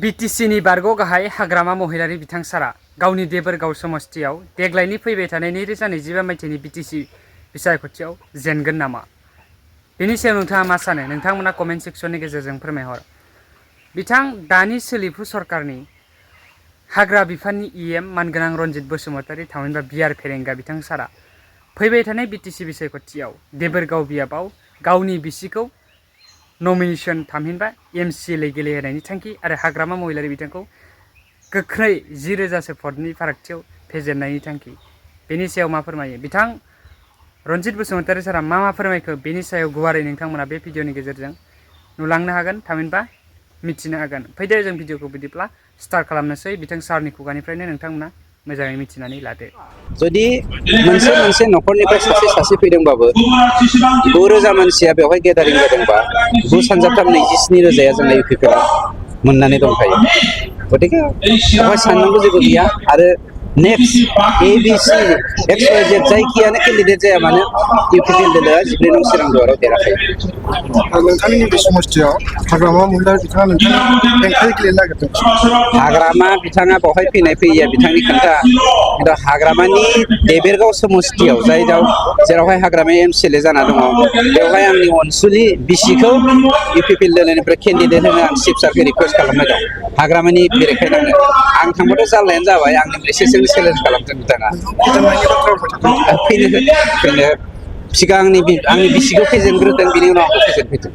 बिटिसिनि बारग' गाहाय हाग्रामा महिलारी बिथां सारा गावनि देबोरगाव समस्तियाव देग्लायनि फैबाय थानाय 2025 मायथाइनि बिटिसि बिसायख'थियाव जेनगोन नामा? बेनि सायाव नोंथाङा मा सानो? नोंथांमोना कमेन्ट सेक्सननि गेजेरजों फोरमायहर। बिथां दानि सोलिफु सरकारनि हाग्रा बिफाननि EM मानगोनां रनजित बसुमतारी थामहिनबा बिआर फेरेंगा बिथां सारा फैबाय थानाय बिटिसि बिसायख'थियाव देबोरगाव बियाबाव गावनि बिसिखौ नमिनेशन थामहिनबा MCLA गेलेहोनायनि थांखि आरो हाग्रामा महिलारी बिथांखौ गोख्रै 10,000सो भटनि फारागथियाव फेजेननायनि थांखि। बेनि सायाव मा फोरमायो? बिथां रनजित बसुमतारी सारा मा फोरमायखो बेनि सायाव गुवारै नोंथांमोना बे भिडिअनि गेजेरजों नुलांनो हागोन थामहिनबा मिथिनो हागोन। फैदो जों भिडिअखौ बिदिब्ला स्टार्ट खालामनोसै। बिथां सारनि खुगानिफ्रायनो नोंथांमोना मोजाङै मिथिनानै लादो। जुदि मोनसे नखरनिफ्राय सासे फैदोंबाबो 9,000 मानसिया बेवहाय गेदारिं जादोंबा 9,327,000 जोंना इउपिपिएलआ मोननानै दंखायो। गतिके बेवहाय साननांगौ जेबो गैया। आरो नेक्स्ट ABC XYZ जायखियानो केन्डिडेट जाया मानो इउपिपिएल दोलोआ 12 नं चिरां दुवाराव देराखै। नोंथांनि नैबे समस्थियाव हाग्रामा महिलारी बिथाङा नोंथांनि हेंथायै गेलेनो नागिरदों। हाग्रामा बिथाङा बेवहाय फैया बिथांनि खोथा। खिन्थु हाग्रामानि देबोरगाव समस्तियाव जेरावहाय हाग्रामाया MCLA जाना दङ बेवहाय आंनि अनसुलि बिसिखौ इउपिपिएल दोलोनिफ्राय केन्डिडेट होनो आं चिफ सारखौ रिकुवेस्ट खालामबाय दं हाग्रामानि बेरेखायै नांनो। आं थांबाथ' जारलायानो जाबाय। आंनिफ्राय एसेसो चेलेन्ज खालामदों बिथाङा। फैनो सिगां आंनि बिसिखौ फेजेनग्रोदों, बिनि उनाव आंखौ फेजेनफैदों।